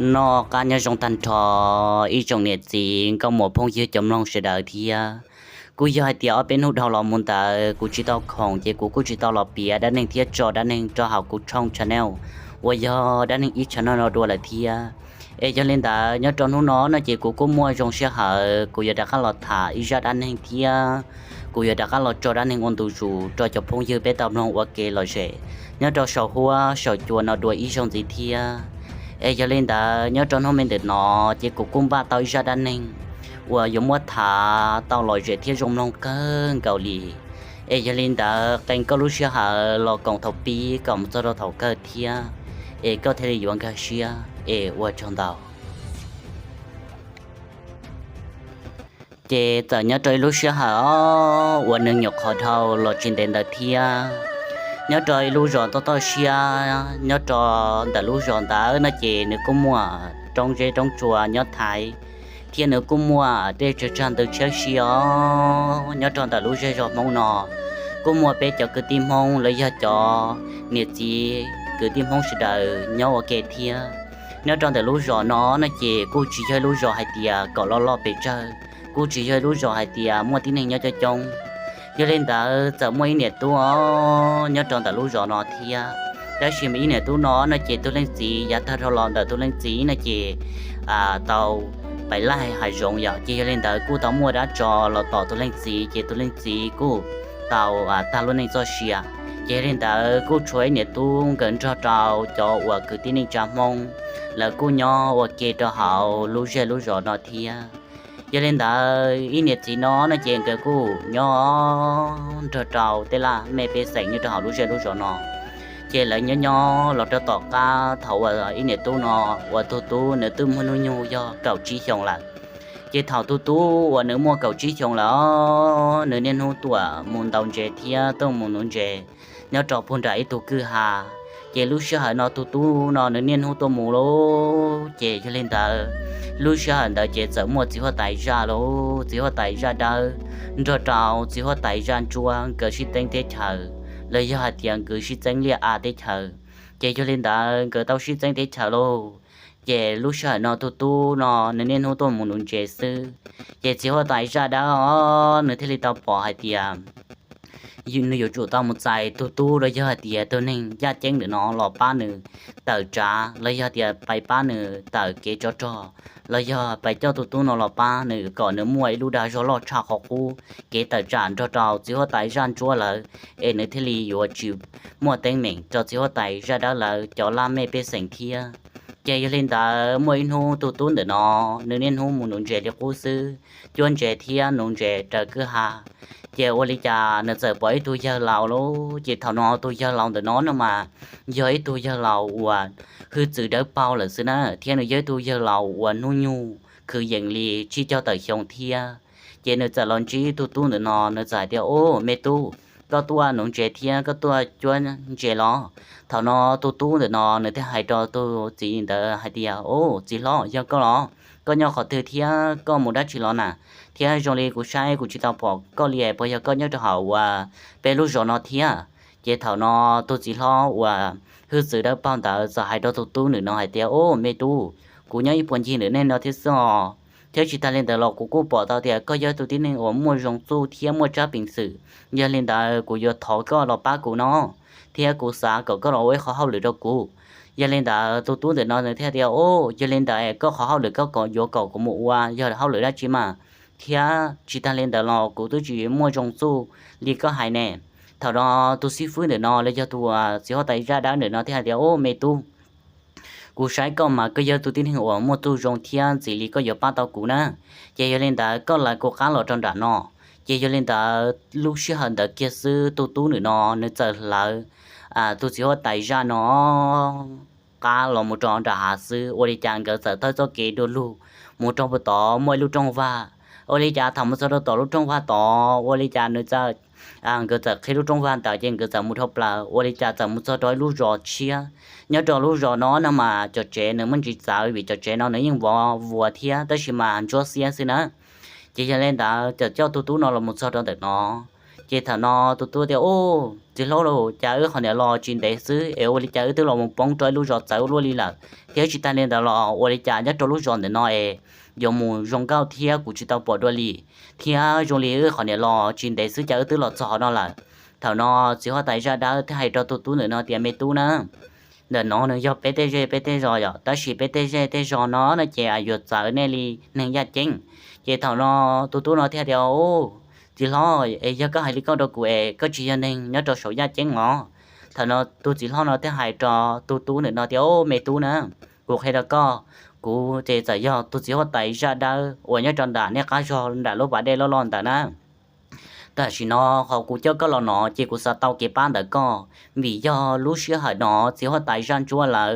Noj qab nyob zoo tag nrho ib tsoom niam txiv nkauj muam phooj ywg cov mloog sawv daws thiab. Kuj yog hais tias ob peb hnub dhau los mus ntawd kuv tsis tau khoom ces kuv kuj tsis tau los piav dab neeg thiab tso dab neeg rau hauv kuv tshooj channel uas yog dab neeg ib channel no dua lawm thiab. Es yog li ntawd nyob rau hnub no no ces kuv kuj muaj zoo sij hawm kuv yuav rov qab los tham ib zaj dab neeg thiab kuv yuav rov qab los tso dab neeg ua ntu zus rau cov phooj ywg peb tau mloog ua ke lom zem nyob rau saum huab saum cua no dua ib zaug ntxiv thiab. Es yog li ntawd nyob rau hnub me ntawm no ces kuv kuj npaj tau ib zaj dab neeg uas yuav muab tham tau lom zem thiab zoo mloog kawg nkaus li. Es yog li ntawd qee koj lub sij hawm los koom thaum pib kom mus txog rau thaum kawg thiab, es koj thiaj li yuav nkag siab es ua tsaug ntau. Ces txawm nyob rau ib lub sij hawm uas nws nyuam qhuav dhau los tsis ntev ntawd thiab, nyob rau ib lub zos toj toj siab nyob rau ntawm lub zos ntawd no ces nws kuj muaj roob zeb roob tsua nyob thaiv, thiab nws kuj muaj dej tsawg tsag ntws tshiab si os. Nyob rau ntawm lub zej zos Hmoob no kuj muaj peb cov kwv tij Hmoob los yog cov niam txiv kwv tij Hmoob sawv daws nyob ua ke thiab. Nyob rau ntawm lub zos no no ces kuj tsis yog ib lub zos hais tias kom loj loj pes tsawg, kuj tsis yog ib lub zos hais tias muaj tib neeg nyob coob coob. Yog li ntawd txawm muaj ib niam tub nyob rau ntawm lub zos no thiab. Tab sis mas ib niam tub no no ces tus leej txiv yav tag dhau los ntawm tus leej txiv no ces tau pem laij hav zoov yom, ces yog li ntawd kuj tau muaj dab tsov los tom tus leej txiv ces tus leej txiv kuj tau tag lub neej txoj sia. Ces yog li ntawd kuj tshuav ib niam tub nkawd nrog rau cov uas kwv tij neej tsa Hmoob, lawv kuj nyob ua ke rau hauv lub zej lub zos no thiab. Yog li ntawd ib niam txiv no no ces nkawd kuj nyob nrog rau tej laj mej pej xeem nyob rau hauv lub zej lub zos no. Ces lawv nyob nyob los rau tom qab thaum uas ib niam tub no uas tus tub nws twb muaj hnub nyoog yog kaum tsib xyoos lawm. Ces thaum tus tub uas nws muaj kaum tsib xyoos lawm, nws niaj hnub tuaj mus ntaus ntses thiab tuaj mus nuv ntses nyob rau puag nram ib tug kwj ha. Ces lub sij hawm no tus tub no nws niaj hnub tuaj mus lauj, ces yog li ntawd lub sij hawm ntawd ces txawm muaj txiv huab tais zaj lauj, txiv huab tais zaj dawb nrog rau txiv huab tais zaj ntsuab nkawd sib txeeb teb chaws, los yog hais tias nkawd sib txeeb liaj a teb chaws. Ces yog li ntawd nkawd tau sib txeeb teb chaws lauj, ces lub sij hawm no tus tub no nws niaj hnub tuaj mus nuv ntses xwb. Ces txiv huab tais zaj dawb os nws thiaj li tau pom hais tias nws yuav tsum tau mus txais tus tub los yog hais tias tus neeg yaj ceeb ntawm no los pab nws tawm tsav los yog tias pab nws tawm kev tsov rog, los yog pab coj tus tub no los pab nws kom nws muaj ib lub dag zog loj tshaj qhov qub kev tawm tsam nrog rau txiv huab tais zaj ntsuab lawm, es nws thiaj li yuav tsis muaj teeb meem rau txiv huab tais zaj dawb lawv cov laj mej pej xeem thiab. Ces yog li ntawd muaj ib hnub tus tub ntawm no nws niaj hnub mus nuv ntses li qub xwb, cuab ntses thiab nuv ntses raws kwj ha. Ces ua li cas nws txawm pom ib tug yawg laus lauj, ces thaum no tus yawg laus ntawm no no mas yog ib tug yawg laus uas hwj txwv dawb paug lawm xwb na, thiab nws yog ib tug yawg laus uas hnub nyoog kwv yees li tsib caug tawm xyoo thiab. Ces nws txawm los ntsib tus tub ntawm no, nws txawm hais tias, Ub, me tub, koj tuaj nuv ntses thiab koj tuaj cuab ntses los? Thaum no tus tub ntawm no nws thiaj hais rau tus txiv ntawd hais tias, Ub, txiv hlob, yog koj los? Koj nyob qhov twg thiab koj mus dab tsi los na? Thiab zoo li kuv saib kuv tsis tau pom koj li, puas yog koj nyob rau hauv uas peb lub zos no thiab? Ces thaum no tus txiv hlob uas hwj txwv dawb paug ntawd txawm hais rau tus tub ntawm no hais tias, Ub, me tub, kuv nyob ib puag ncig ntawm nej no thiab xwb os, thiab tsis tag li ntawd los kuv kuj pom tau tias koj yog tus tib neeg uas muaj zoo txuj thiab muaj tsab peev xwm. Yog li ntawd kuv yuav thov koj los pab kuv no, thiab kuv xav kom koj los ua ib qhov hauj lwm rau kuv. Yog li ntawd tus tub ntawm no nws thiaj tias, Ub, yog li ntawd koj qhov hauj lwm koj yuav kom kuv mus ua yog hauj lwm dab tsi mas? Thiab tsis tag li ntawd los kuv twb tsis muaj zoo txuj li koj hais ne. Thaum no tus xib fwb ntawm no los yog tus txiv huab tais zaj dawb ntawm no thiaj hais tias, Ub, me tub, kuv saib koj mas koj yog tus tib neeg uas muaj txuj zoo thiab ntxim li koj yuav pab tau kuv na. Ces yog li ntawd koj lawv kuv qab los rau nram no. Ces yog li ntawd lub sij hawm ntawd kiag xwb tus tub ntawm no nws txawm hlawv tus txiv huab tais zaj no qab los mus rau nram hav xwb, ua li cas nkawd txawm thawb txoj kev dua lug mus rau puag tod muaj ib lub rooj vag. Ua li cas thaum mus txog rau tom lub rooj vag tod, ua li cas nws txawm nkawd txawm qhib lub rooj vag ntawd ces nkawd txawm mus dhau plaws, ua li cas txawm mus txog rau ib lub zos tshiab. Nyob rau lub zos no no mas cov tsev nws muaj ntsis txawv vim cov tsev no nws yeej vov vuas thiab tab sis mas ntsuab xiab xwb na. Ces yog li ntawd txawm coj tus tub no los mus txog rau ntawm no. Ces thaum no tus tub tias, Ub, txiv hlob lauj, cas wb qhov niam los tsis ntev xwb es ua li cas wb twb los mus poob rau ib lub zos txawv ua luaj li lawm, thiab tsis tas li ntawd los ua li cas nyob rau lub zos ntawm no es yuav mus zoo nkauj thiab kuv tsis tau pom dua li, thiab zoo li wb qhov niam los tsis ntev xwb cas wb twb los txog no lawm. Thaum no txiv huab tais zaj dawb thiaj hais rau tus tub ntawm no tias, Me tub na, ntawm no nws yog peb tej zej peb tej zos yom, tab sis peb tej zej tej zos no no ces yuav txawv nej li neeg yaj ceeb. Ces thaum no tus tub no thiaj tias, Ub, txiv hlob, es yog koj hais li koj rau kuv es koj tsis yog neeg nyob rau saum yaj ceeb os. Thaum no tus txiv hlob no thiaj hais rau tus tub ntawm no tias, Ub, me tub na, kuv qhia rau koj, kuv ces txawm yog tus txiv huab tais zaj dawb uas nyob rau nram nej qab zog nram lub pas dej loj loj ntawd na. Tam sim no qhov kuv coj koj los no ces kuv xav tau kev pab ntawm koj, vim yog lub sij hawm no txiv huab tais zaj ntsuab lawv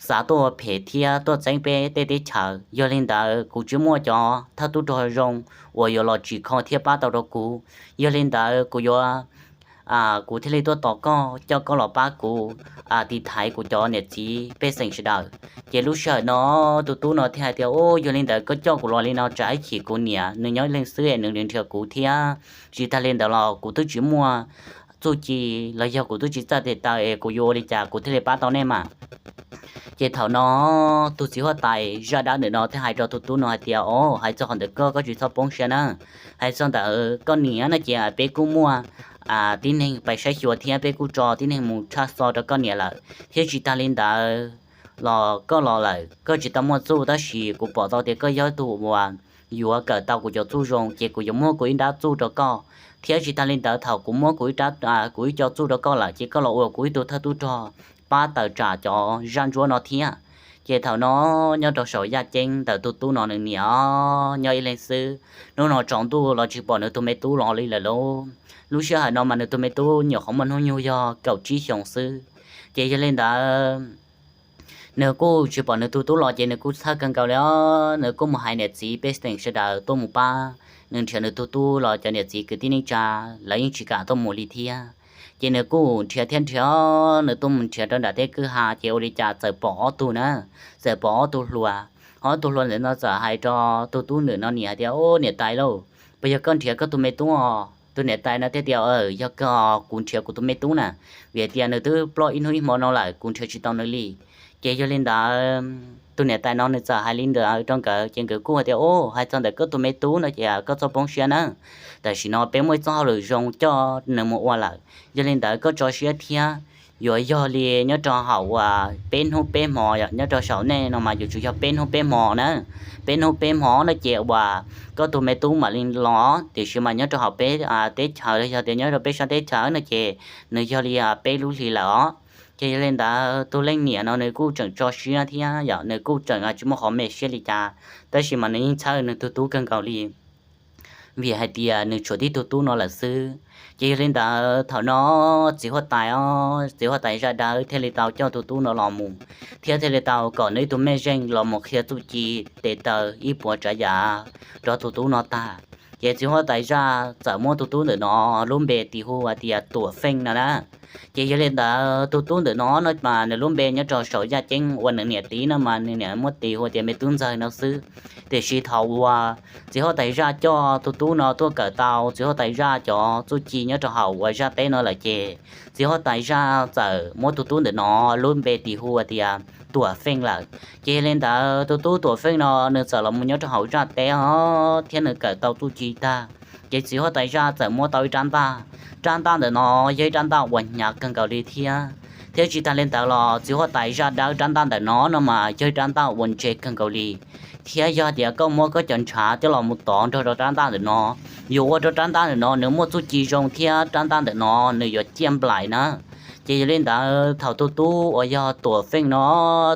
xav tuaj phem thiab tuaj txeeb peb tej teb chaws. Yog li ntawd kuv tsis muaj cov thawj tub rog zoo uas yuav los tsim kho thiab pab tau rau kuv. Yog li ntawd kuv yuav, kuv thiaj li tuaj tos koj, coj koj los pab kuv tiv thaiv kuv cov niam txiv pej xeem sawv daws. Ces lub sij hawm no tus tub no thiaj hais tias, Ub, yog li ntawd koj coj kuv los li no tsam ib chim kuv niam nws nyob ib leeg xwb es nws nrhiav kuv thiab, tsis tas li ntawd los kuv twb tsis muaj txuj ci los yog kuv twb tsis txawj tes taw es kuv yuav ua li cas kuv thiaj li pab tau nej mas. Ces thaum no tus txiv huab tais zaj dawb ntawm no thiaj hais rau tus tub no hais tias, Os, hais txog qhov ntawm koj, koj tsis txhob poob siab na. Hais txog ntawm koj niam no ces peb kuj muaj tib neeg pais saib xyuas thiab peb kuj tso tib neeg mus tshaj xov rau koj niam lawm, thiab tsis tas li ntawd los koj los lawm koj tsis tau muaj txuj, tab sis kuv pom tau tias koj yog tus uas yuav kawm tau kuv cov txuj zoo, ces kuv yuav muab kuv ib nrab txuj rau koj, thiab tsis tas li ntawd thaum kuv muab kuv ib, kuv ib co txuj rau koj lawm ces koj los ua kuv ib tug thawj tub rog pab tawm tsam cov zaj ntsuab no thiab. Ces thaum no nyob rau saum yaj ceeb ntawm tus tub no nws niam nyob ib leeg xwb, hnub no tsaus ntuj los tsis pom nws tus me tub los li lawm lauj. Lub sij hawm no mas nws tus me tub nyuam qhuav muaj hnub nyoog yog kaum tsib xyoos xwb. Ces yog li ntawd nws kuj tsis pom nws tus tub los ces nws kuj txhawj kawg nkaus li os. Nws kuj mus hais niam txiv pej xeem sawv daws tuaj mus pab nws nrhiav nws tus tub los cov niam txiv kwv tij neej tsa lawv yeej tsis kam tuaj mus li thiab. Ces nws kuj nrhiav thiab nrhiav, nws tuaj mus nrhiav rau nram tej kwj ha ces ua li cas txawm pom ob tug na, txawm pom ob tug hluas. Ob tug hluas ntawd no txawm hais rau tus tub ntawm no niam hais tias, Ub, niam tais lauj, puas yog koj nrhiav koj tus me tub os? Tus niam tais no thiaj tias, Yog kawg, kuv nrhiav kuv tus me tub na, vim tias nws twb ploj ib hnub ib hmo no lawm kuv nrhiav tsis tau nws li. Ces yog li ntawd tus niam tais no nws txawm hais li ntawd rau nkawd ces nkawd kuj hais tias, Ub, hais txog ntawm koj tus me tub no ces koj txhob poob siab na, tam sim no peb muaj ib txoj hauj lwm zoo coj nws mus ua lawm. Yog li ntawd koj tso siab thiab, yuav yog li nyob rau hauv uas peb hnub peb hmo, nyob rau saum nej no mas yuav tsum yog peb hnub peb hmo na. Peb hnub peb hmo no ces uas koj tus me tub mam li los, tiam sis mas nyob rau hauv peb teb chaws los yog tias nyob rau peb sab teb chaws no ces nws yog li peb lub hlis lawm os. Ces yog li ntawd tus leej niam no nws kuj tseem tso siab thiab yom, nws kuj tseem tsis muaj qhov me siab li cas, tab sis mas nws yeej txhawj nws tus tub kawg nkaus li, vim hais tias nws tshuav tib tug tub no lawm xwb. Ces yog li ntawd thaum no txiv huab tais, txiv huab tais zaj dawb thiaj li tau coj tus tub no los mus, thiab thiaj li tau kom nws ib tug mej zeej los mus qhia txuj ci tes taw ib puas tsav yam rau tus tub no tag. Ces txiv huab tais zaj txawm muab tus tub ntawm no lub npe tis hu hais tias Tuam Feej no na. Ces yog li ntawd tus tub ntawm no no mas nws lub npe nyob rau saum yaj ceeb uas nws niam tis no mas nws niam muab tis hu tias me tub ntxawg no xwb. Tiam sis thaum uas txiv huab tais zaj coj tus tub no tuaj kawm tau txiv huab tais zaj cov txuj ci nyob rau hauv uas zaj teb no lawm ces txiv huab tais zaj txawm muab tus tub ntawm no lub npe tis hu tias Tuam Feej lawm. Ces yog li ntawd tus tub Tuam Feej no nws txawm los mus nyob rau hauv zaj teb os thiab nws kawm tau txuj ci tag, ces txiv huab tais zaj txawm muab tau ib rab ntaj. Rab ntaj ntawm no yog ib rab ntaj uas hnyav kawg nkaus li thiab, thiab tsis tas li ntawd los txiv huab tais zaj dawb rab ntaj ntawm no no mas yog ib rab ntaj uas ntse kawg nkaus li, thiab yog tias koj muab koj cov ntshav coj los mus tov nrog rau rab ntaj ntawm no, yuav ua rau rab ntaj ntawm no nws muaj txuj ci zoo thiab rab ntaj ntawm no nws yuav ciaj nplaim na. Ces yog li ntawd thaum tus tub uas yog Tuam Feej no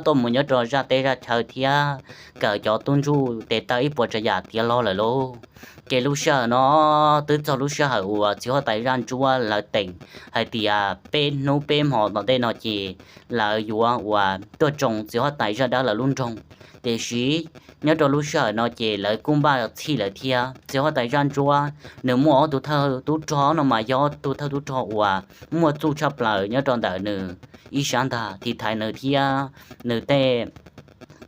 tuaj mus nyob rau zaj teb zaj chaw thiab kawm cov tub ntsuj tes taw ib puas tsav yam tiav los lawm lauj, ces lub sij hawm no twb txog lub sij hawm uas txiv huab tais zaj ntsuab lawv teem hais tias peb hnub peb hmo tom ntej no ces lawv yuav uas tuaj tsoo txiv huab tais zaj dawb lawv lub nroog. Tiam sis nyob rau lub sij hawm no ces lawv kuj npaj txhij lawm thiab. Txiv huab tais zaj ntsuab nws muaj ob tug thawj tub rog no mas yog ob tug thawj tub rog uas muaj txuj tshaj plaws nyob rau ntawm nws ib sab ntag tiv thaiv nws thiab nws tej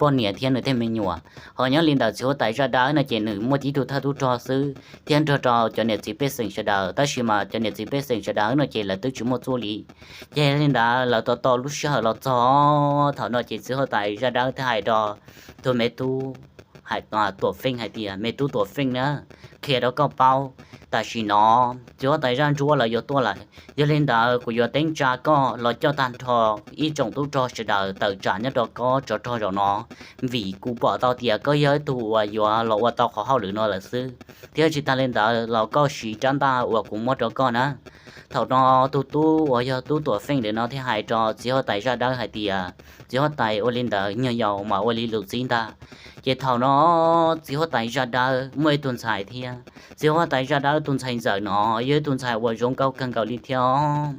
poj niam thiab nws tej me nyuam. Ho nyob li ntawm txiv huab tais zaj dawb no ces nws muaj tib tug thawj tub rog xwb thiab nrog rau cov niam txiv pej xeem sawv daws, tab sis mas cov niam txiv pej xeem sawv daws no ces lawv twb tsis muaj txuj li. Ces li ntawd lawv tos tos lub sij hawm los txog, thaum no ces txiv huab tais zaj dawb thiaj hais rau tus me tub Tuam Feej hais tias, me tub Tuam Feej na, qhia rau koj paub, tam sim no txiv huab tais zaj ntsuab lawv yuav tuaj lawm. Yog li ntawd kuv yuav teeb tsa koj los coj tag nrho ib tsoom tub rog sawv daws tawm tsam nyob rau koj tsov rog zaum no, vim kuv pom tau tias koj yog ib tug uas yuav los ua tau qhov hauj lwm no lawm xwb, thiab tsis tas li ntawd los koj siv rab ntaj uas kuv muab rau koj na. Thaum no tus tub uas yog tub Tuam Feej ntawm no thiaj hais rau txiv huab tais zaj dawb hais tias, txiv huab tais, ua li ntawd nyuag yaus mas ua li lus txib ntag. Ces thaum no txiv huab tais zaj dawb muaj ib tug ntxhais thiab. Txiv huab tais zaj dawb tus ntxhais ntxawm no yog ib tug ntxhais uas zoo nkauj kawg nkaus li thiab.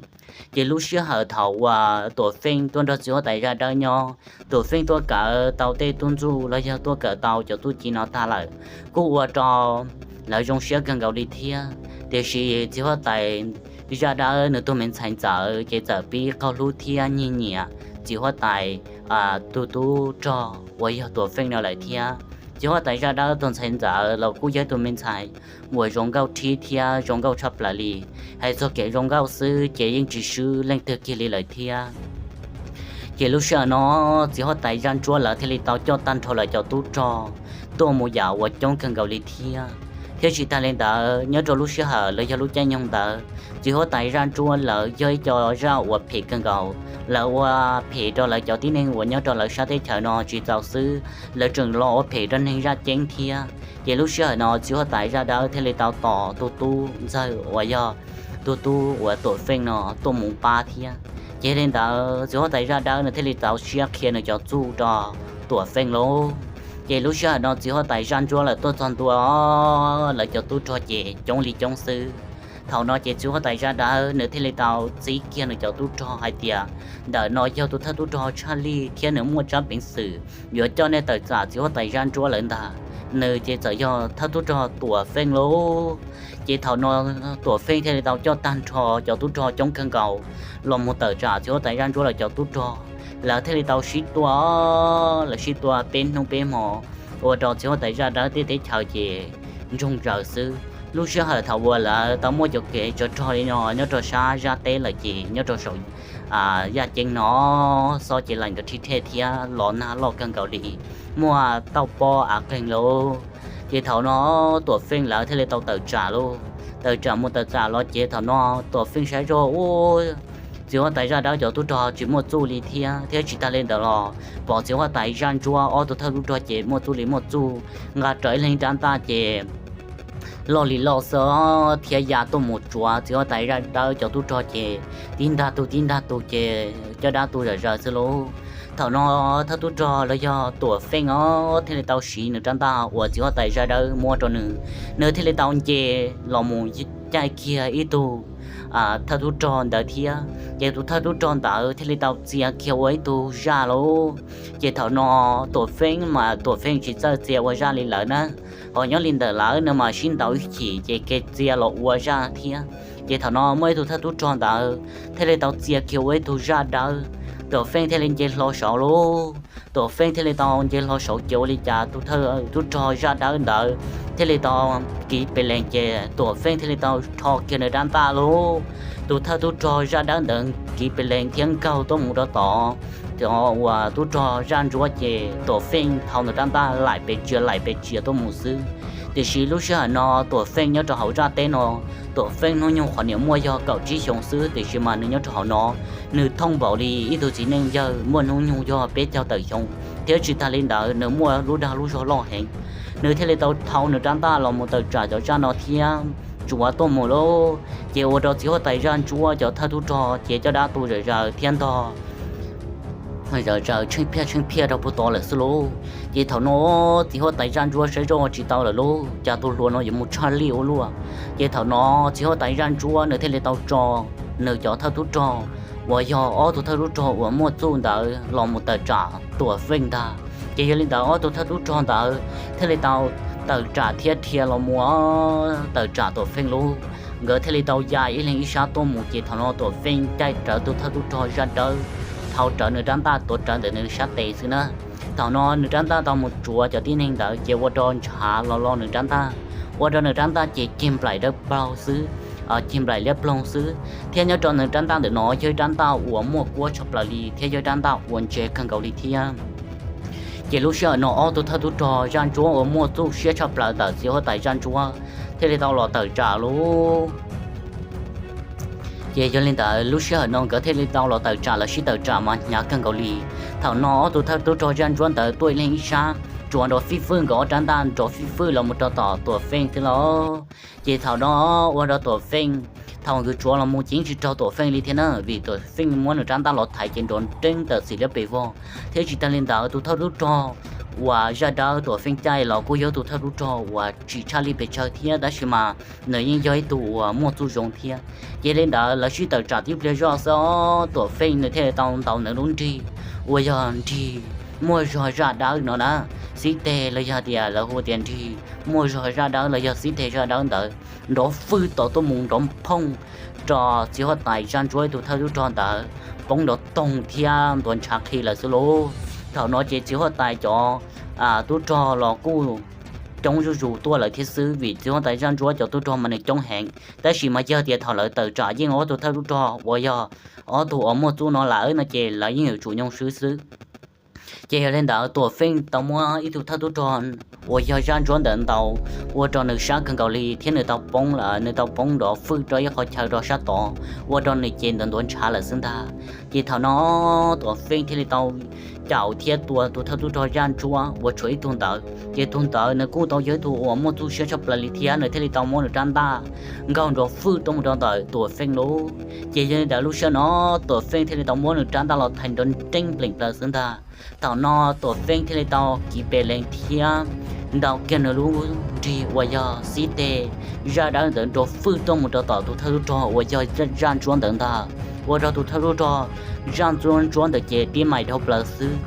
Ces lub sij hawm thaum uas Tuam Feej tuaj nrog txiv huab tais zaj dawb nyob, Tuam Feej tuaj kawm tau tej tub ntxuj los yog tuaj kawm tau cov txuj ci no tag lawm, kuj ua rau lawv zoo siab kawg nkaus li thiab. Tiam sis txiv huab tais zaj dawb nws tus me ntxhais ntxawm ces txawm pib qaug hlub thiab nyiag nyiam txiv huab tais tus tub rog uas yog Tuam Feej no lawm thiab. Txiv huab tais zaj dawb tus ntxhais ntxawm los kuj yog tus me ntxhais uas zoo nkauj rhib thiab zoo nkauj tshaj plaws li. Hais txog kev zoo nkauj xwb ces yeej tsis swb leej twg kiag li lawm thiab. Ces lub sij hawm no txiv huab tais zaj ntsuab lawv thiaj li tau coj tag nrho lawv cov tub rog tuaj mus yam uas coob kawg nkaus li thiab. Thiab tsis tas li ntawd nyob rau lub sij hawm los yog lub caij nyoog ntawd, txiv huab tais zaj ntsuab lawv yog ib co zaj uas phem kawg nkaus. Lawv ua phem rau lawv cov tib neeg uas nyob rau lawv sab teb chaws no tsis txaus xwb, lawv tseem los ua phem rau neeg zaj ceeb thiab. Ces lub sij hawm no txiv huab tais zaj dawb thiaj li tau tos tus tub ntxawg uas yog tus tub uas Tuam Feej no tuaj mus pab thiab. Ces li ntawd txiv huab tais zaj dawb nws thiaj li tau siab qhia nws cov txuj rau Tuam Feej lauj. Ces lub sij hawm no txiv huab tais zaj ntsuab lawv tuaj txog ntua, lawv cov tub rog ces coob li coob xwb. Thaum no ces txiv huab tais zaj dawb nws thiaj li tau txib kiag nws cov tub rog hais tias, ntawm no yog tus thawj tub rog Tshaj Lij thiab nws muaj tsab peev xwm yuav coj nej tawm tsam txiv huab tais zaj ntsuab lawv ntag. Nws ces txawm yog thawj tub rog Tuam Feej lauj. Ces thaum no Tuam Feej thiaj li tau coj tag nrho cov tub rog coob kawg nkaus los mus tawm tsam txiv huab tais zaj ntsuab lawv cov tub rog. Lawv thiaj li tau sib tua, lawv sib tua peb hnub peb hmo, ua rau txiv huab tais zaj dawb tej teb chaws ces ntsoog zaws xwb. Lub sij hawm thaum uas lawv tau muaj cov kev tsov rog li no nyob rau sab zaj teb lawm ces nyob rau saum yaj ceeb no xob ces laim nkaus rhib rhej thiab los nag loj kawg nkaus li, muaj tauj pob av qeeg lauj. Ces thaum no Tuam Feej lawv thiaj li tau tawm tsam lauj. Tawm tsam mus tawm tsam los ces thaum no Tuam Feej saib zoj ub, txiv huab tais zaj dawb cov tub rog tsis muaj txuj li thiab, thiab tsis tas li ntawd los pom txiv huab tais zaj ntsuab ob tug thawj tub rog ces muaj txuj li muaj txuj, nqa rawv ib leeg rab ntaj ces loj li loj xwb thiab ya tuaj mus tsuav txiv huab tais zaj dawb cov tub rog ces tib ntag tus tib ntag tus ces caj dab tu zom zaws xwb lauj. Thaum no thawj tub rog los yog Tuam Feej os thiaj li tau siv nws rab ntaj uas txiv huab tais zaj dawb muab rau nws, nws thiaj li tau nce los mus caij kiag ib tug thawj tub rog ntawd thiab. Ces tus thawj tub rog ntawd thiaj li tau txia kiag ua ib tug zaj lauj. Ces thaum no Tuam Feej mas Tuam Feej tsis txawj txia ua zaj li lawv na, ho nyob li ntawm lawv no mas sib ntaus ib chim ces kev txia los ua zaj thiab. Ces thaum no muaj ib tug thawj tub rog ntawd thiaj li tau txia kiag ua ib tug zaj dawb, Tuam Feej thiaj li nce hlo saud lauj. Tuam Feej thiaj li tau nce hlo saud ces ua li cas tus thawj tub rog zaj dawb ntawd thiaj li tau kiv pes lees ces Tuam Feej thiaj li tau rho kiag nws rab ntaj lauj. Tus thawj tub rog zaj dawb ntawd kiv pes lees thiab nkaug tuaj mus rau tom uas tub rog zaj ntsuab ces Tuam Feej thau nws rab ntaj laim pes tsias laim pes tsias tuaj mus xwb. Tiam sis lub sij hawm no Tuam Feej nyob rau hauv zaj teb no, Tuam Feej hnub nyoog qhov niam muaj yog kaum tsib xyoos xwb, tiam sis mas nws nyob rau hauv no, nws thooj npaum li ib tug txiv neej yawg muaj hnub nyoog yog peb caug tawm xyoo, thiab tsis tas li ntawd nws muaj lub dag lub zog loj heev. Nws thiaj li tau thau nws rab ntaj los mus tawm tsam cov zaj no thiab tsuav tuaj mus lauj. Ces ua rau txiv huab tais zaj ntsuab cov thawj tub rog ces caj dab tu zom zaws thiab ntog zom zaws tsheej phiaj tsheej phiaj rau puag tod lawm xwb lauj. Ces thaum no txiv huab tais zaj ntsuab saib zoj tsis tau lawm lauj, cas tus hluas no yuav mus tshaj lij ua luaj. Ces thaum no txiv huab tais zaj ntsuab nws thiaj li tau tso nws cov thawj tub rog uas yog ob tug thawj tub rog uas muaj txuj ntawd los mus tawm tsam Tuam Feej ntag. Ces yog li ntawd ob tug thawj tub rog ntawd thiaj li tau tawm tsam thiab dhia los mus tawm tsam Tuam Feej lauj. Nkawd thiaj li tau ya ib leeg ib sab tuaj mus, ces thaum no Tuam Feej caij rawv tus thawj tub rog zaj dawb, thau rawv nws rab ntaj tuav rawv ntawm nws sab tes xwb na. Thaum no nws rab ntaj tau mus tsuav cov tib neeg ntawd ces ua rau ntshav los lo nws rab ntaj, ua rau nws rab ntaj ces cig nplaim dawb paug xwb, cig nplaim liab ploog xwb, thiab nyob rau nws rab ntaj ntawm no yog ib rab ntaj uas muaj kuab tshaj plaws li thiab yog ib rab ntaj uas ntse kawg nkaus li thiab. Ces lub sij hawm no ob tug thawj tub rog zaj ntsuab uas muaj txuj siab tshaj plaws ntawm txiv huab tais zaj ntsuab thiaj li tau los tawm tsam lauj. Ces yog li ntawd lub sij hawm no nkawd thiaj li tau los tawm tsam, lawv sib tawm tsam mas hnyav kawg nkaus li. Thaum no ob tug thawj tub rog zaj ntsuab ntawd tuaj ib leeg ib sab, tsuav nrov fij fwj nkawd ob rab ntaj nrov fij fwj los mus rau tom Tuam Feej thiab lauj. Ces thaum no ua rau Tuam Feej, thaum nkawd tsuav los mus ces yeej tsis raug Tuam Feej li thiab na, vim Tuam Feej muab nws rab ntaj los thaiv ces nrov nreeb tawm txim liab pes vog. Thiab tsis tag li ntawd tus thawj tub rog uas zaj dawb Tuam Feej caij los kuj yog tus thawj tub rog uas tsim tshaj li pes tsawg thiab tab sis mas nws yeej yog ib tug uas muaj txuj zoo thiab. Ces li ntawd lawv sib tawm tsam tib pliag zoj xwb os, Tuam Feej nws thiaj li tau ntaus nws lub nrig uas yog nrig muaj zog zaj dawb no na, xib teg los yog tias lawv hu tias nrig muaj zog zaj dawb los yog xib teg zaj dawb ntawd nrov fwj tau tuaj mus nrov phooj rau txiv huab tais zaj ntsuab ib tug thawj tub rog ntawd poob nrov toog thiab ntuav ntshav qhi lawm xwb lauj. Thaum no ces txiv huab tais cov tub rog los kuj coob zuj zus tuaj lawm thiab xwb, vim txiv huab tais zaj ntsuab cov tub rog mas nws coob heev, tab sis mas yog tias thaum lawv tawm tsam yeej ob tug thawj tub rog uas yog ob tug uas muaj txuj no lawm no ces lawv yeej yuav tsum nyoo swb xwb. Ces yog li ntawd Tuam Feej tau muab ib tug thawj tub rog uas yog zaj ntsuab ntawd ntaus ua rau nws sab kawg nkaus li thiab nws tau poob lawm, nws tau poob nrov fwj rau ib qhov chaw rau sab tod ua rau nws ces ntuav ntuav ntshav lawm xwb ntag. Ces thaum no Tuam Feej thiaj li tau caum thiab tua tus thawj tub rog zaj ntsuab uas tshuav ib tug ntawd, ces tus ntawd nws kuj tau yog ib tug uas muaj txuj siab tshaj plaws li thiab nws thiaj li tau muab nws rab ntaj nkaug nrov fwj tuaj mus rau ntawm Tuam Feej lauj. Ces yog li ntawd lub sij hawm no Tuam Feej thiaj li tau muab nws rab ntaj los thaiv nrov nreeb pleem plaws xwb ntag. Thaum no Tuam Feej thiaj li tau kiv pes lees thiab ntaus kiag nws lub nrig uas yog xib teg zaj dawb ntawd nrov fwj tuaj mus rau tom tus thawj tub rog uas yog zaj ntsuab ntawd ntag, ua rau tus thawj tub rog zaj ntsuab ntsuab ntawd ces tib mais dhau plaws xwb.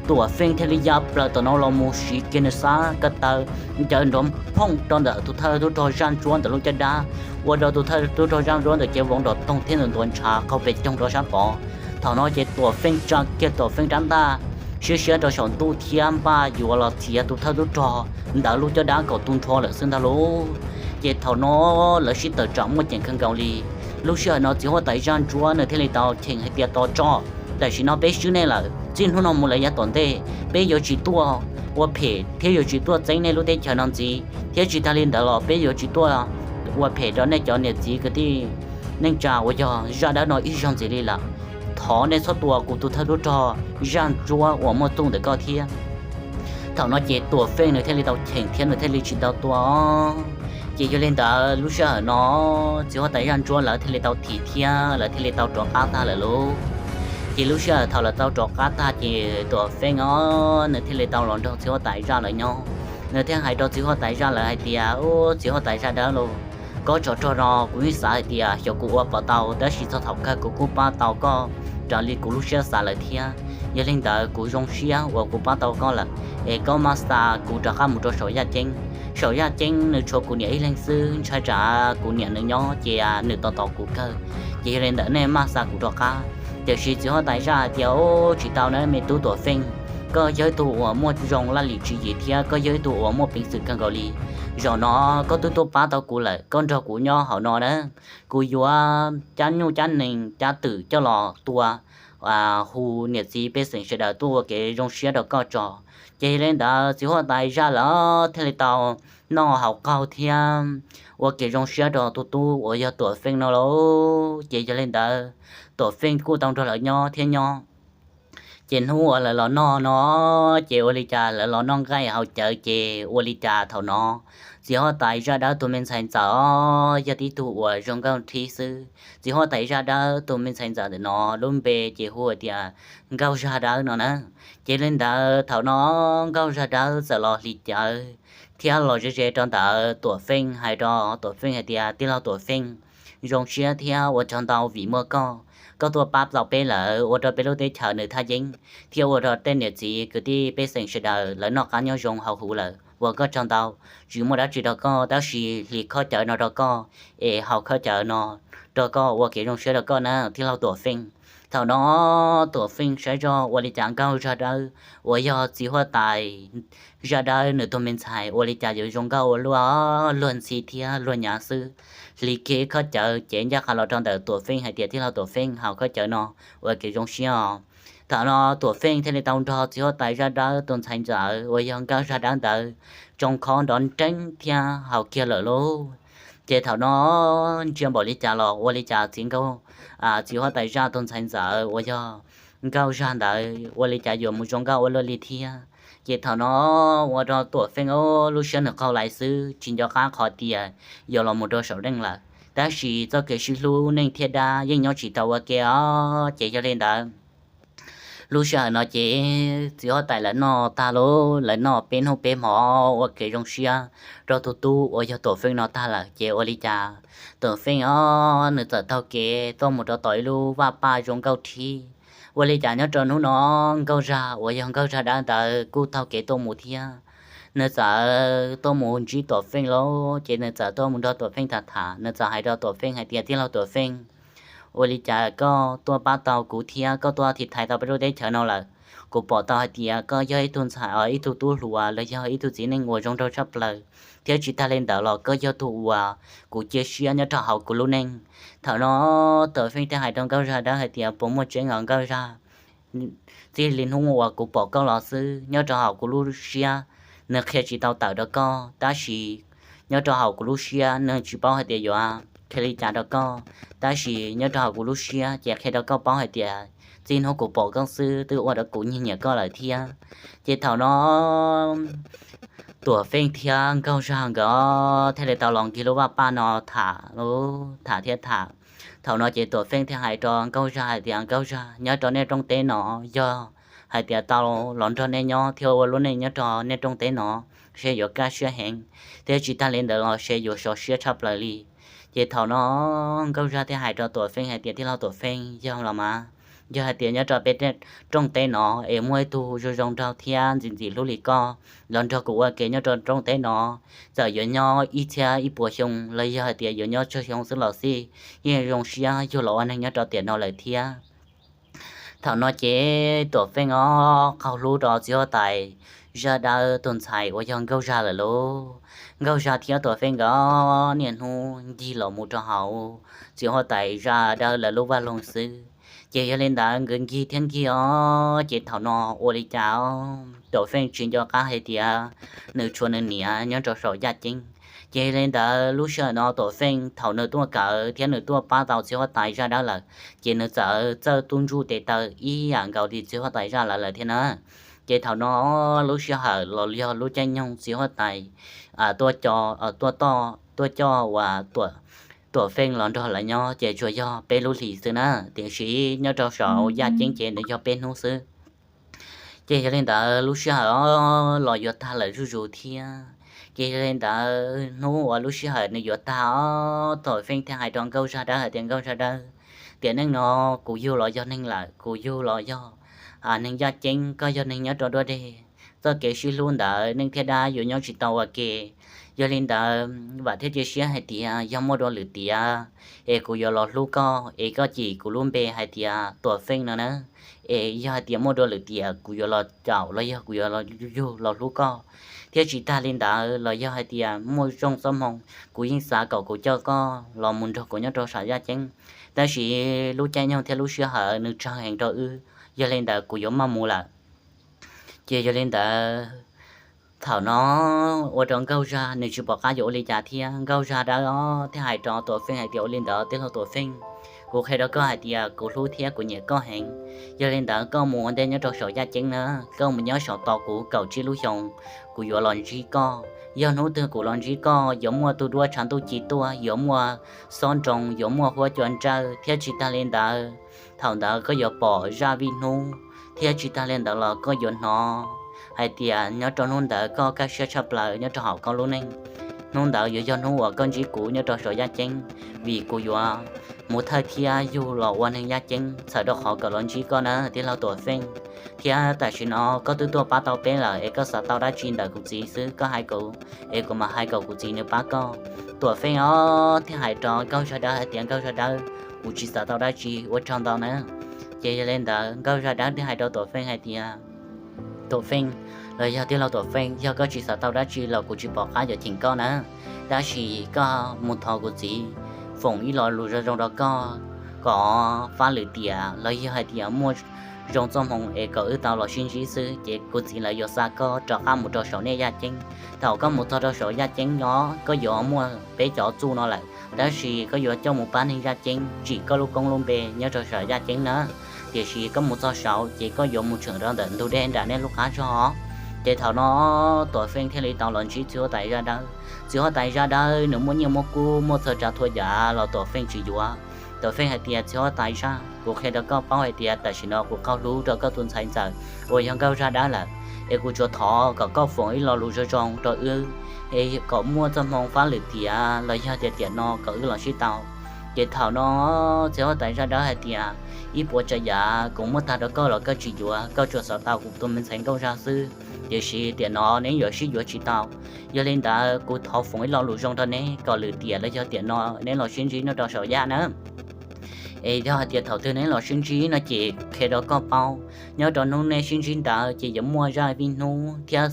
Tuam Feej thiaj li ya plaws tom no los mus siv kiag nws sab ko taw ncaws nrov phooj rau ntawm tus thawj tub rog zaj ntsuab ntawd lub caj dab, ua rau tus thawj tub rog zaj ntsuab ntawd ces vau nrov toog thiab ntuav ntshav qaug pes coog rau sab tod. Thaum no ces Tuam Feej tsa kiag Tuam Feej rab ntaj siab siab rau saum ntuj thiab npaj yuav los txiav tus thawj tub rog ntawd lub caj dab kom tu nrho lawm xwb ntag lauj. Ces thaum no lawv sib tawm tsam muaj ceem kawg nkaus li. Lub sij hawm no txiv huab tais zaj ntsuab nws thiaj li tau cheem hais tias tos tso, tam sim no peb swb nej lawm, txij hnub no mus lawm yav tom ntej peb yuav tsis tuaj ua phem thiab yuav tsis tuaj txeeb nej lub teb chaws no ntxiv, thiab tsis tag li ntawd los peb yuav tsis tuaj ua phem rau nej cov niam txiv kwv tij neej tsa uas yog zaj dawb no ib zaug ntxiv li lawm. Thov nej txhob tua kuv tus thawj tub rog zaj ntsuab uas muaj txuj ntawm koj thiab. Thaum no ces Tuam Feej nws thiaj li tau cheem thiab nws thiaj li tsis tau tua. Ces yog li ntawd lub sij hawm no txiv huab tais zaj ntsuab lawv thiaj li tau thim thiab lawv thiaj li tau rov qab tag lawm lauj. Ces lub sij hawm thaum lawv tau rov qab tag ces Tuam Feej os nws thiaj li tau los nrog txiv huab tais zaj lawv nyob. Nws thiaj hais rau txiv huab tais zaj lawv hais tias, Ub, txiv huab tais zaj dawb lauj, koj tsov rog no kuv yeej xav hais tias xyov kuv ua puas tau, tab sis txog thaum kawg kuv kuj pab tau koj raws li kuv lub siab xav lawm thiab. Yog li ntawd kuv zoo siab uas kuv pab tau koj lawm, es koj maj xa kuv rov qab mus rau saum yaj ceeb. Saum yaj ceeb nws tshuav kuv niam ib leeg xwb, ntshai tsam kuv niam nws nyob ces nws tos tos kuv kawg. Ces yog li ntawd nej maj xa kuv rov qab. Tiam sis txiv huab tais zaj hais tias, Ub, tsis tau na me tub Tuam Feej, koj yog ib tug uas muaj zoo laj lim tswv yim thiab koj yog ib tug uas muaj peev xwm kawg nkaus li. Zaum no koj twb tuaj pab tau kuv lawm, koj nrog kuv nyob hauv no na, kuv yuav cab nyuj cab nees cab twm coj los tua, hu niam txiv pej xeem sawv daws tuaj ua kev zoo siab rau koj tso. Ces yog li ntawd txiv huab tais zaj lawv thiaj li tau noj haus qaug thiab ua kev zoo siab rau tus tub uas yog Tuam Feej no lauj. Ces yog li ntawd Tuam Feej kuj tau nrog lawv nyob thiab nyob. Ces hnub uas lawv los noj no, ces ua li cas lawv los noj nqaij haus cawv ces ua li cas thaum no txiv huab tais zaj dawb tus me ntxhais ntxawm os yog tib tug uas zoo nkauj nrhib xwb. Txiv huab tais zaj dawb tus me ntxhais ntxawm ntawm no lub npe ces hu tias Nkauj Zaj Dawb no na. Ces li ntawd thaum no Nkauj Zaj Dawb txawm los hliv cawv thiab los ze ze rau ntawm Tuam Feej, hais rau Tuam Feej hais tias, Tij laug Tuam Feej, zoo siab thiab ua tsaug ntau vim muaj koj. Koj tuaj pab tau peb lawm, ua rau peb lub teb chaws nws thaj yeeb thiab ua rau tej niam txiv kwv tij pej xeem sawv daws lawv noj qab nyob zoo hauv huv lawm, ua koj tsaug ntau. Tsis muaj dab tsi rau koj tab sis hliv khob cawv no rau koj, es haus khob cawv no rau koj ua kev zoo siab rau koj na tij laug Tuam Feej. Thaum no Tuam Feej saib zoj ua li cas Nkauj Zaj Dawb uas yog txiv huab tais Zaj Dawb nws tus me ntxhais ua li cas yuav zoo nkauj ua luaj, luag ntxhi thiab luag nyav xwb. Hli kiag khob cawv ces ncaj qha los rau ntawm Tuam Feej hais tias, Tij laug Tuam Feej, haus khob cawv no ua kev zoo siab os. Thaum no Tuam Feej thiaj li tau nrog txiv huab tais Zaj Dawb tus ntxhais ntxawm uas yog Nkauj Zaj Dawb ntawd tsoo khob nrov nreeb thiab haus kiag lawm lauj. Ces thaum no ntsia npaum li cas los ua li cas txiv nkauj, txiv huab tais Zaj tus ntxhais ntxawm uas yog Nkauj Zaj ntawd ua li cas yuav mus zoo nkauj ua luaj li thiab. Ces thaum no ua rau Tuam Feej lub siab nws qaug lais xwb, tsis nco qab qhov tias yuav los mus rau saum neej lawm. Tab sis txoj kev sib hlub neej thiab dab yeej nyob tsis tau ua ke os. Ces yog li ntawd, lub sij hawm no ces txiv huab tais lawv noj tag lauj, lawv noj peb hnub peb hmo ua kev zoo siab rau tus tub uas yog Tuam Feej no tag lawm ces ua li cas Tuam Feej os nws txawm taug kev tuaj mus rau tom ib lub vaj paj zoo nkauj thiab. Ua li cas nyob rau hnub no Nkauj Zaj uas yog Nkauj Zaj Dawb ntawd kuj taug kev tuaj mus thiab. Nws txawm tuaj mus ntsib Tuam Feej lauj, ces nws txawm tuaj mus nrog Tuam Feej tham tham, nws txawm hais rau Tuam Feej hais tias, Tij laug Tuam Feej, ua li cas koj tuaj pab tau kuv thiab koj tuaj thim thaiv tau peb lub teb chaws no lawm? Kuv pom tau hais tias koj yog ib tug ntxhais, ib tug tub hluas los yog ib tug txiv neej uas zoo nraug tshaj plaws, thiab tsis tag li ntawd los koj yog tus uas kuv cia siab nyob rau hauv kuv lub neej. Thaum no Tuam Feej thiaj hais rau Nkauj Zaj Dawb hais tias, Puas muaj tseeb os Nkauj Zaj? Txij li hnub uas kuv pom koj los xwb, nyob rau hauv kuv lub siab nws qhia tsis tau tawm rau koj, tab sis nyob rau hauv kuv lub siab nws tsis paub hais tias yuav qhia li cas rau koj, tab sis nyob rau hauv kuv lub siab ces qhia rau koj paub hais tias txij hnub kuv pom koj xwb twb ua rau kuv nyiam nyiam koj lawm thiab. Ces thaum no Tuam Feej thiab Nkauj Zaj nkawd thiaj li tau los nkig lub vaj paj no tham, tham thiab tham. Thaum no ces Tuam Feej thiaj hais rau Nkauj Zaj hais tias, Nkauj Zaj, nyob rau nej rooj teb no, yog hais tias tau los nrog nej nyob thiab ua lub neej nyob rau nej rooj teb no, seb yuav kaj siab heev, thiab tsis tag li ntawd los seb yuav sov siab tshaj plaws li. Ces thaum no Nkauj Zaj thiaj hais rau Tuam Feej hais tias, Tij laug Tuam Feej, yog los mas, yog hais tias nyob rau peb rooj teb no es muaj ib tug zoo zoo nraug thiab ntxim ntxim hlub li koj los nrog kuv ua ke nyob rau rooj teb no, txawm yuav nyob ib txhiab ib puas xyoo los yog hais tias yuav nyob tsawg xyoo xwb los xij, yeej zoo siab yug los ua neeg nyob rau tiam no lawm thiab. Thaum no ces Tuam Feej ob qaug hlub rau txiv huab tais Zaj Dawb tus ntxhais uas yog Nkauj Zaj lawm lauj. Nkauj Zaj thiab Tuam Feej nkawd niaj hnub nkig los mus rau hauv txiv huab tais Zaj Dawb lawv lub vaj loog xwb. Ces yog li ntawd nkawd nkig thiab nkig os, ces thaum no ua li cas Tuam Feej tsis nco qab hais tias nws tshuav nws niam nyob rau saum yaj ceeb. Ces yog li ntawd lub sij hawm no Tuam Feej thaum nws tuaj kawm thiab nws tuaj pab tau txiv huab tais Zaj Dawb lawm, ces nws txawm txawj tub ntsuj tes taw ib yam nkaus li txiv huab tais Zaj lawv lawm thiab na. Ces thaum no lub sij hawm los yog lub caij nyoog txiv huab tais tuaj, tuaj coj uas Tuam Feej los nrog lawv nyob ces tsuas yog peb lub hlis xwb na, tiam sis nyob rau saum yaj ceeb ces nws yog peb hnub xwb. Ces yog li ntawd lub sij hawm los yuav tag lawm zuj zus thiab. Ces yog li ntawd hnub uas lub sij hawm nws yuav tag os, Tuam Feej thiaj hais rau Nkauj Zaj Dawb hais tias, Nkauj Zaj Dawb, tiam neej no kuv yug los yog neeg lawm, kuv yug los yog neeg yaj ceeb, koj yog neeg nyob rau duab deg. Txoj kev sib hlub ntawd neeg thiab dab yuav nyob tsis tau ua ke. Yog li ntawd vam thiab cia siab hais tias yog muaj dua lwm tiam es kuv yuav los hlub koj, es koj cim kuv lub npe hais tias Tuam Feej no na. Es yog hais tias muaj dua lwm tiam kuv yuav los caum los yog kuv yuav los yug los hlub koj, thiab tsis tag li ntawd los yog hais tias muaj zoo txoj hmoo, kuv yeej xav kom kuv coj koj los mus nrog kuv nyob rau saum yaj ceeb. Tab sis lub caij nyoog thiab lub sij hawm nws tsawg heev rau wb, yog li ntawd kuv yuav maj mus lawm. Ces yog li ntawd thaum no ua rau Nkauj Zaj nws tsis pom qab yuav ua li cas thiab. Nkauj Zaj Dawb thiaj hais rau Tuam Feej hais tias, ua li ntawd tij laug Tuam Feej, kuv qhia rau koj hais tias kuv hlub thiab kuv nyiam koj heev. Yog li ntawd koj mus ua ntej nyob rau saum yaj ceeb na, koj mus nyob saum tos kuv kaum tsib lub xyoos, kuv yuav los ntsib koj. Yog hnub twg kuv los ntsib koj yuav muaj tus duab tshav ntuj ci tuaj, yuav muaj xob nroo, yuav muaj huab cua ntsawj, thiab tsis tag li ntawd thaum ntawd koj yuav pom zaj vij hnub, thiab tsis tag li ntawd los koj yuav hnov hais tias nyob rau hnub ntawd koj kaj siab tshaj plaws nyob rau hauv koj lub neej. Hnub ntawd yuav yog hnub uas koj ntsib kuv nyob rau saum yaj ceeb, vim kuv yuav mus thawj thiab yug los ua neeg yaj ceeb txhawm rau qhov kom los ntsib koj na tij laug Tuam Feej. Thiab tam sim no koj twb tuaj pab tau peb lawm es koj xav tau dab tsi ntawm kuv txiv xwb koj hais kuv, es kuv mam hais kom kuv txiv nws pab koj. Tuam Feej os thiaj hais rau Nkauj Zaj Dawb hais tias, Nkauj Zaj Dawb, kuv tsis xav tau dab tsi, ua tsaug ntau na. Ces yog li ntawd Nkauj Zaj Dawb thiaj hais rau Tuam Feej hais tias, Tuam Feej, los yog tij laug Tuam Feej, yog koj tsis xav tau dab tsi los kuv tsis pom qab yuav cheem koj na, tab sis koj mus thov kuv txiv foom ib lo lus zoo zoo rau koj, kom fab lwm tiam los yog hais tias muaj zoo txoj hmoo es kom wb tau los sib ntsib xwb, ces kuv txiv lawv yuav xa koj rov qab mus rau saum nej yaj ceeb. Thaum koj mus txog rau saum yaj ceeb no, koj yuav muaj peb cov txuj no lawm, tab sis koj yuav coj mus pab neeg yaj ceeb tsim koj lub koob lub npe nyob rau saum yaj ceeb na. Tiam sis koj mus txog saud ces koj yuav mus tseem rau ntawm ntug dej nram nej lub qab zog. Ces thaum no Tuam Feej thiaj li tau los ntsib txiv huab tais Zaj Dawb. Txiv huab tais Zaj Dawb nws muaj nyiaj muaj kub muaj txhua tsav txhua yam los Tuam Feej tsis yuav. Tuam Feej hais tias, Txiv huab tais Zaj, kuv qhia rau koj paub hais tias tam sim no kuv qaug hlub rau koj tus ntxhais ntxawm uas yog Nkauj Zaj Dawb lawm, es kuv tsuas thov kom koj foom ib lo lus zoo zoo rau wb, es kom muaj txoj hmoo fab lwm tiam los yog tias tiam no kom wb los sib tau. Ces thaum no txiv huab tais Zaj Dawb hais tias, Ib puas tsav yam kuv muab tag rau koj los koj tsis yuav, koj tsuas xav tau kuv tus me ntxhais Nkauj Zaj xwb, tiam sis tiam no neb yuav sib yuav tsis tau. Yog li ntawd kuv thov foom ib lo lus zoo rau neb kom lwm tiam los yog tiam no neb los sib ntsib nyob rau saum yaj na. Es yog hais tias thaum twg neb los sib ntsib no ces qhia rau koj paub, nyob rau hnub neb sib ntsib ntawd ces yuav muaj zaj vij hnub thiab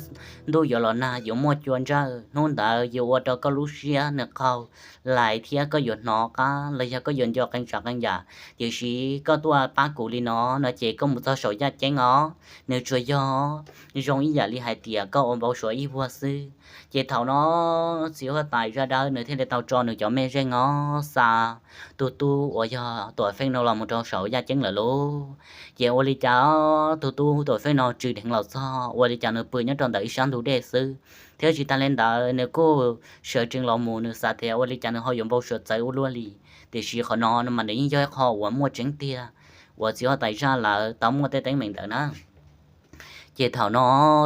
ntuj yuav los nag, yuav muaj cua ntsawj, hnub ntawd yuav ua rau koj lub siab nws qaug lais thiab koj yuav hnov qab los yog koj yuav nco qee tsav qee yam. Tiam sis koj tuaj pab kuv li no no ces koj mus txog saum yaj ceeb os, nws tsuas yog zoo ib yam li hais tias koj ua npau suav ib vuag xwb. Ces thaum no txiv huab tais Zaj Dawb nws thiaj li tau tso nws cov mej zeej os xa tus tub uas yog Tuam Feej no los mus rau saum yaj ceeb lawm lauj. Ces ua li cas tus tub Tuam Feej no tsw dheev los txog, ua li cas nws pw nyob rau ntawm ib sab ntug dej xwb, thiab tsis tag li ntawd nws kuj sawv tsees los mus, nws xav tias ua li cas nws ho yuav npau suav txawv ua luaj li. Tiam sis qhov no no mas nws yeej yog ib qho uas muaj tseeb tiag uas txiv huab tais Zaj lawv tau muaj tej teeb meem ntawd na. Ces thaum no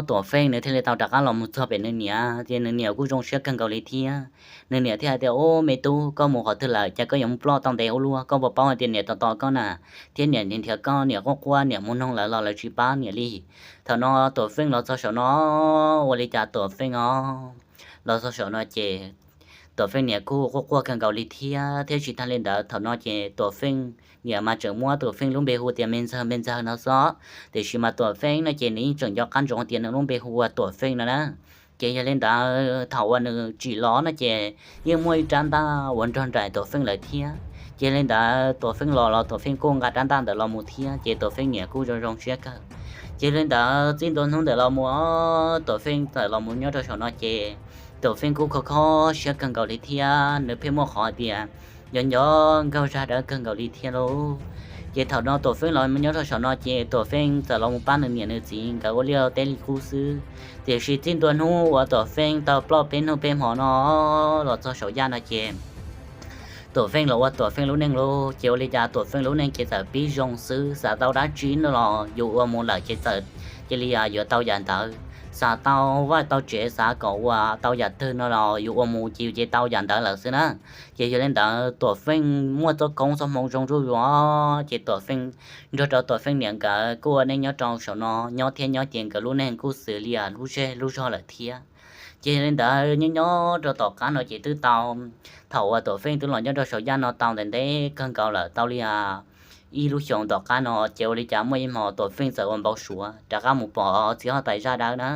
Tuam Feej nws thiaj li tau rov qab los mus txog pem nws niam, ces nws niam kuj zoo siab kawg nkaus li thiab. Nws niam thiaj hais tias, Ub, me tub, koj mus qhov twg lawm, cas koj yuav mus ploj tau ntev ua luaj? Koj puas paub hais tias niam tos tos koj na, thiab niam nrhiav koj, niam quaj quaj, niam mus noog lawv los lawv tsis pab niam li. Thaum no Tuam Feej los txog saum no, ua li cas Tuam Feej os, los txog saum no ces Tuam Feej niam kuj quaj quaj kawg nkaus li thiab. Thiab tsis tag li ntawd, thaum no ces Tuam Feej niam mas tseem muab Tuam Feej lub npe hu tias Me Ntxawg, Me Ntxawg no xwb, tiam sis mas Tuam Feej no ces nws yeej tseem nco qab ntsoov tias nws lub npe hu ua Tuam Feej no na. Ces yog li ntawd, thaum uas nws tsim los no ces yeej muaj ib rab ntaj uas nrog nraim Tuam Feej lawm thiab. Ces yog li ntawd, Tuam Feej los los Tuam Feej kuj nqa rab ntaj ntawd los mus thiab, ces Tuam Feej niam kuj zoo zoo siab kawg. Ces yog li ntawd, txij ntua hnub ntawd los mus, Tuam Feej txawm los mus nyob rau saum no ces Tuam Feej kuj kho kho siab kawg nkaus li thiab, nws pheej muaj qhov hais tias nco nco Nkauj Zaj Dawb kawg nkaus li thiab lauj. Ces thaum no Tuam Feej los mus nyob rau saum no ces Tuam Feej txawm los mus pab nws niam nws txiv nkawd ua liaj teb li qub xwb. Tiam sis txij ntua hnub uas Tuam Feej tau ploj peb hnub peb hmo no los txog saum yaj no ces Tuam Feej los ua Tuam Feej lub neej lauj. Ces ua li cas Tuam Feej lub neej ces txawm pib zoo xwb, xav tau dab tsi no los yus ua mus lawm ces txawm cia li yuav tau yam ntawd, xav tau vaj tau tsev, xav kom ua tau yam twg no los yus ua mus ces yus ces tau yam ntawd lawm xwb na. Ces yog li ntawd Tuam Feej muaj txoj koob txoj hmoo zoo zuj zus, ces Tuam Feej nrog rau Tuam Feej niam nkawd kuj ua neej nyob rau saum no, nyob thiab nyob ces nkawd lub neej kuj xws li lub zej lub zog lawm thiab. Ces yog li ntawd nyob nyob rau tom qab no ces twb tau, thaum uas Tuam Feej twb los nyob rau saum yaj no tau ntev ntev kawg nkaus lawm, tau li ib lub xyoos tom qab no ces ua li cas muaj ib hmo Tuam Feej txawm ua npau suav rov qab mus pom txiv huab tais Zaj Dawb na.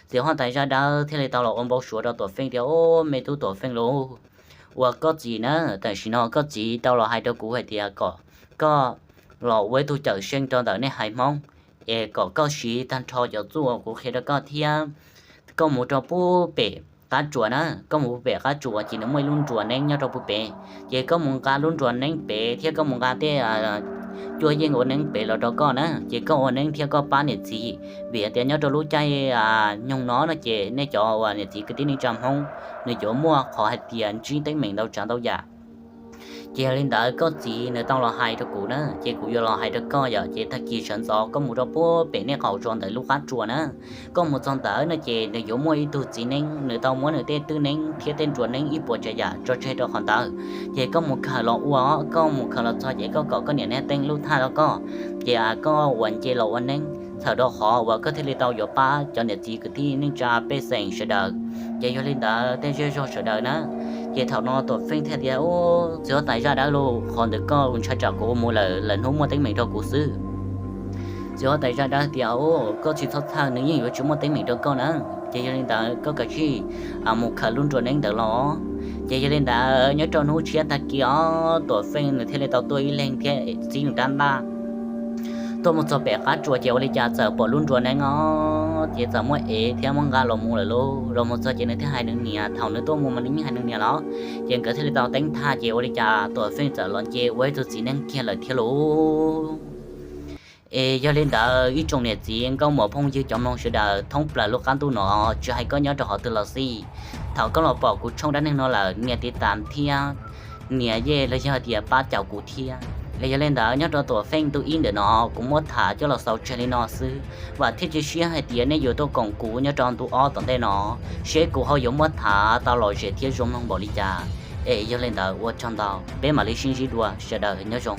Txiv huab tais Zaj Dawb thiaj li tau los ua npau suav rau Tuam Feej tias, Ub, me tub Tuam Feej lauj, ua koj txiv na, tam sim no koj txiv tau los hais rau kuv hais tias kom koj los ua ib tug cawm seej rau ntawm nej haiv Hmoob, es kom koj siv tag nrho cov txuj uas kuv qhia rau koj thiab koj mus rau puag pem qab tsuas na, koj mus puag pem qab tsuas ces nws muaj ib lub nruas neeb nyob rau puag pem, ces koj mus nqa lub nruas neeb pem thiab koj mus nqa tej cuaj yeej ua neeb pem los rau koj na, ces koj ua neeb thiab koj pab niam txiv, vim hais tias nyob rau lub caij nyoog no no ces nej cov uas niam txiv kwv tij neej tsa Hmoob nws yuav muaj qhov hais tias ntsib teeb meem ntau tsav ntau yam. Ces yog li ntawd koj txiv nws tau los hais rau kuv na, ces kuv yuav los hais rau koj yom, ces tag kis sawv ntxov koj mus rau puag pem nej qaum zos ntawm lub qab tsuas na, koj mus txog ntawd no ces nws yuav muaj ib tug txiv neeb, nws tau muab nws tej twj neeb thiab tej nruas neeb ib puas tsav yam tso tseg rau qhov ntawd, ces koj mus khaws los ua, koj mus khaws los txog ces koj kom koj niam neb teeb lub thaj rau koj, ces koj uas nce los ua neeb txhawm rau qhov uas koj thiaj li tau yuav pab cov niam txiv kwv tij neej tsa pej xeem sawv daws. Ces yog li ntawd tej zej zog sawv daws na, Ces thaum no Tuam Feej thiaj tias, Ub, txiv huab tais zaj dawb lauj, qhov ntawm koj ntshai tsam kuv ua mus lawm lwm hnub muaj teeb meem rau kuv xwb. Txiv huab tais zaj dawb tias, Ub, koj tsis txhob txhawj, nws yeej yuav tsis muaj teeb meem rau koj na. Ces yog li ntawd koj kav tsij mus khaws lub nruas neeb ntawd los. Ces yog li ntawd nyob rau hnub tshiab tag kis os, Tuam Feej nws thiaj li tau tuaj ib leeg thiab txiv nws rab ntaj tuaj mus txog pem qab tsuas ces ua li cas txawm pom lub nruas neeb os, ces txawm muab ev thiab muab nqa los mus lawm lauj. Los mus txog ces nws thiaj hais nws niam, thaum nws tuaj mus mas nws yeej hais nws niam los, ces nkawd thiaj li tau teeb thaj ces ua li cas Tuam Feej txawm los nce ua ib tug txiv neeb kiag lawm thiab lauj. Es yog li ntawd ib tsoom niam txiv nkauj muam phooj ywg cov mloog sawv daws thoob plaws lub qab ntuj no, tsis hais koj nyob rau qhov twg los xij, thaum koj los pom kuv tshooj dab neeg no lawm nias tiv tas thiab nias yej los yog tias pab caum kuv thiab. Es yog li ntawd nyob rau Tuam Feej ntu ib ntawm no kuv muab tham coj los xaus tseg li no xwb, vam thiab cia siab hais tias nej yuav tuaj koom kuv nyob rau ntu ob tom ntej no, seb kuv ho yuav muab tham tau lom zem thiab zoo mloog npaum li cas. Es yog li ntawd ua tsaug ntau, peb mam li sib ntsib dua, sawv daws nyob zoo.